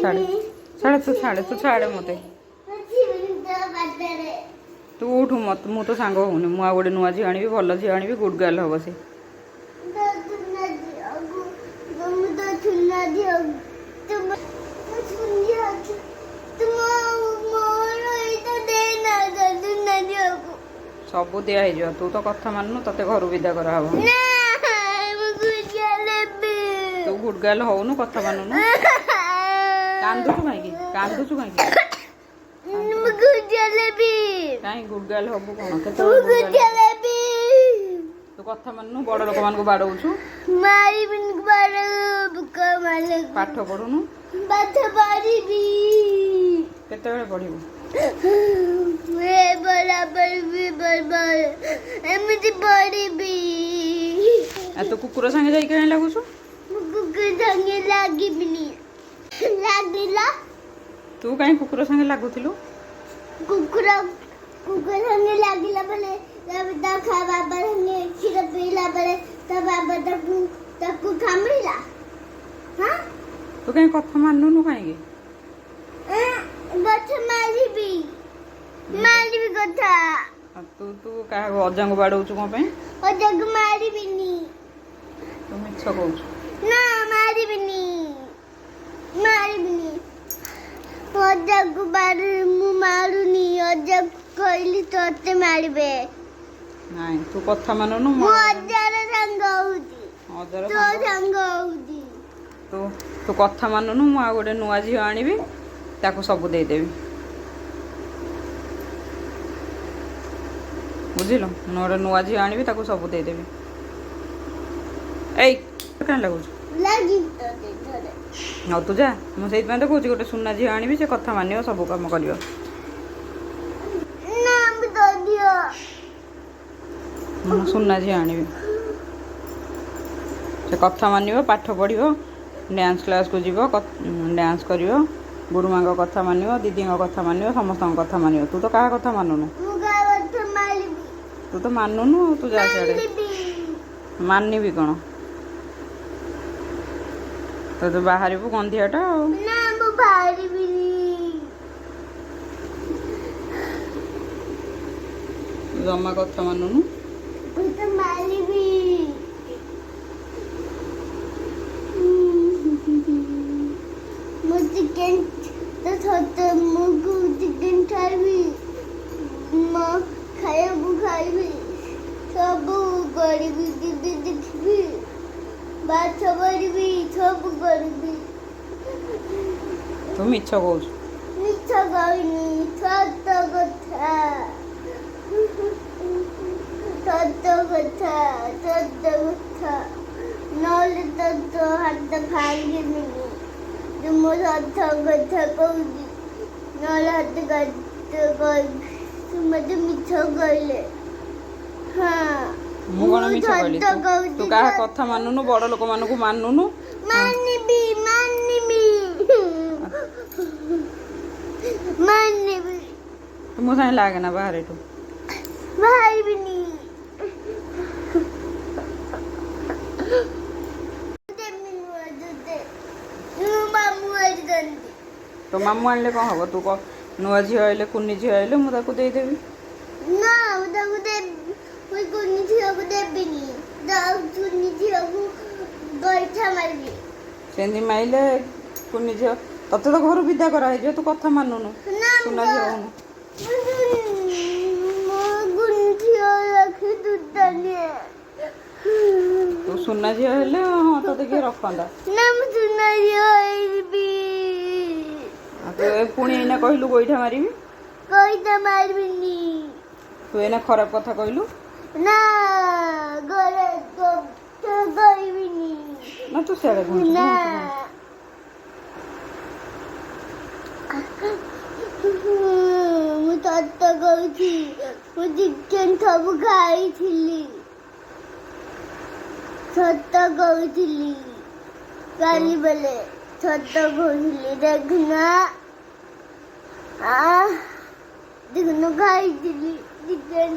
ଛାଡ଼େ, ଛାଡ଼େ, ତୁ ଛାଡ଼େ, ତୁ ଛାଡ଼େ ମୋତେ। ତୁ ଉଠୁ ମତେ, ମୁଁ ତ ସାଙ୍ଗ ହଉନି। ମୁଁ ଆଉ ଗୋଟେ ନୂଆ ଝିଅ ଆଣିବି, ଭଲ ଝିଅ ଆଣିବି, ଗୁଡ୍ ଗାର୍ଲ ହବ ସେ। ସବୁ ଦିଆ ହେଇଯିବ। ତୁ ତ କଥା ମାନୁନୁ, ତତେ ଘରୁ ବିଦା କରାହବ। ତୁ ଗୁଡ୍ ଗାର୍ଲ ହଉନୁ, କଥା ମାନୁନୁ। କାନ୍ଦୁଛୁ କାହିଁକି? କାନ୍ଦୁଛୁ କାହିଁକି? କାହିଁ ଗୁଡ୍ ଗାର୍ଲ ହବୁ? କଣ କେତେବେଳେ? ତୁ କଥା ମାନୁନୁ, ବଡ଼ ଲୋକମାନଙ୍କୁ ବାଡ଼ଉଛୁ, ପାଠ ପଢୁନୁ। ପାଠ ପଢିବି। କେତେବେଳେ ପଢିବୁ? ଏମିତି ପଢିବି। ଆଉ ତୁ କୁକୁର ସାଙ୍ଗେ ଯାଇକି କାହିଁ ଲାଗୁଛୁ? ମୁଁ କୁକୁର ସାଙ୍ଗେ ଲାଗିବିନି। ଲାଗିଲା। ତୁ କାହିଁ କୁକୁର ସାଙ୍ଗେ ଲାଗୁଥିଲୁ? କୁକୁର ସାଙ୍ଗେ ଲାଗିଲା ବେଳେ, ତା ବାବା ସାଙ୍ଗେ କ୍ଷୀର ପିଇଲା ବେଳେ ତା ବାବା ତାକୁ କାମୁଡ଼ିଲା। ହଁ। ତୁ କାହିଁ କଥା ମାନୁନୁ କାହିଁକି? ଗଛ ମାରିବି, ମାରିବି କଥା। ଆଉ ତୁ କାହାକୁ, ଅଜାଙ୍କୁ ବାଡ଼ଉଛୁ କ'ଣ ପାଇଁ? ଅଜାକୁ ମାରିବିନି। ତୁ ମିଛ କହୁଛୁ। ନା, ମାରିବିନି, ମାରିବିନି ଅଜାକୁ। ମୁଁ ମାରୁନି ଅଜାକୁ। କହିଲି ତତେ ମାରିବେ। ନାଇଁ, ତୁ କଥା ମାନୁନୁ। ମୁଁ ଅଜାର ସାଙ୍ଗ ହଉଛି। ଅଜାର ତୋ ସାଙ୍ଗ ହଉଛି। ତୁ କଥା ମାନୁନୁ। ମୁଁ ଆଉ ଗୋଟେ ନୂଆ ଝିଅ ଆଣିବି, ତାକୁ ସବୁ ଦେଇଦେବି, ବୁଝିଲୁ? ମୁଁ ଗୋଟେ ନୂଆ ଝିଅ ଆଣିବି, ତାକୁ ସବୁ ଦେଇଦେବି। ଏଇ, କାହିଁ ଲାଗୁଛୁ? ଲାଗିବି ତତେ ଥରେ। ହଉ, ତୁ ଯା। ମୁଁ ସେଇଥିପାଇଁ ତ କହୁଛି, ଗୋଟେ ସୁନା ଝିଅ ଆଣିବି, ସେ କଥା ମାନିବ, ସବୁ କାମ କରିବ। ନା, ମୁଁ ତୋ ଝିଅ। ମୁଁ ସୁନା ଝିଅ ଆଣିବି, ସେ କଥା ମାନିବ, ପାଠ ପଢ଼ିବ, ଡ୍ୟାନ୍ସ କ୍ଲାସ୍କୁ ଯିବ, ଡ୍ୟାନ୍ସ କରିବ, ଗୁରୁମାଙ୍କ କଥା ମାନିବ, ଦିଦିଙ୍କ କଥା ମାନିବ, ସମସ୍ତଙ୍କ କଥା ମାନିବ। ତୁ ତ କାହା କଥା ମାନୁନୁ। ମୁଁ କାହା କଥା ମାରିବି? ତୁ ତ ମାନୁନୁ ଆଉ। ତୁ ଯା ସିଆଡ଼େ। ମାରିବି। ମାନିବି କ'ଣ? ତୁ ବାହାରିବୁ ଗନ୍ଧିଆଟା ଆଉ। ନା, ମୁଁ ବାହାରିବିନି। ଜମା କଥା ମାନୁନୁ। ମୁଁ ତ ମାରିବି। ମୁଁ ଚିକେନ ତ ସତ, ମୁଁ ଚିକେନ ଖାଇବି, ମୁଁ ଖାଇବାକୁ ଖାଇବି, ସବୁ କରିବି, ଟିଭି ଦେଖିବି, ମାଛ କରିବି, ସବୁ କରିବି। ତୁ ମିଛ କହୁଛୁ। ମିଛ କହିନି, ସତ କଥା, ସତ କଥା, ସତ କଥା। ନହେଲେ ତ ତୋ ହାତ ଭାଙ୍ଗିବିନି। ତୁ ମୋ ସତ କଥା କହୁଛି, ନହେଲେ ହାତ କାଟ। ତୁ ମତେ ମିଛ କହିଲେ। ହଁ। ମୁଁ କ'ଣ ମିଛ କହିଲି? ସତ ତୁ କହୁଛି। ତୁ କାହା କଥା ମାନୁନୁ, ବଡ଼ ଲୋକମାନଙ୍କୁ ମାନୁନୁ। ମାନିବି, ମାନିବି, ମାନିବି। ତୁ ମୋ ସାଙ୍ଗେ ଲାଗେନା, ବାହାରେ ଏଠୁ। ବାହାରିବିନି। ଦେବି ନୂଆ ତୋତେ। ମୁଁ ମାମୁଁ ଆଣିଛନ୍ତି। ତୋ ମାମୁଁ ଆଣିଲେ କ'ଣ ହବ? ତୁ କହ, ନୂଆ ଝିଅ ଆଇଲେ, କୁନି ଝିଅ ଆଇଲେ ମୁଁ ତାକୁ ଦେଇଦେବି। ନା, ମୁଁ ତାକୁ ଦେବି, ମୁଁ କୁନି ଝିଅକୁ ଦେବିନି। କୁନି ଝିଅକୁ ଗୋଇଠା ମାରିବି। ସେମିତି ମାଇଲେ କୁନି ଝିଅ, ତତେ ତ ଘରୁ ବିଦା କରାହେଇଯିବ। ତୁ କଥା ମାନୁନୁ। ନା। ସୁନା ଝିଅ ହଉନୁ। ମୁଁ କୁନି ଝିଅ ରଖି ଦୁଧ ନିଏ। ତୁ ସୁନା ଝିଅ ହେଲେ ହଁ ତତେ କିଏ ରଖନ୍ତା। ନା, ମୁଁ ସୁନା ଝିଅ ହେଇଯିବି। ଆଉ ତୁ ଏ ପୁଣି ଏଇନା କହିଲୁ ଗୋଇଠା ମାରିବି। ଗୋଇଠା ମାରିବିନି। ତୁ ଏଇନା ଖରାପ କଥା କହିଲୁ। ନା, ଘରେ କହିବିନି। ନା, ତୁ ସିଆଡ଼େ ଘୁଞ୍ଚ। ନା। ଘୁଞ୍ଚ, ଘୁଞ୍ଚ। ମୁଁ ସତ କହୁଛି, ମୁଁ ଚିକେନ ସବୁ ଖାଇଥିଲି। ସତ କହୁଥିଲି, କାଲି ବେଳେ ସତ କହୁଥିଲି। ଦେଖୁନ, ଦେଖୁନ, ଖାଇଥିଲି ଚିକେନ।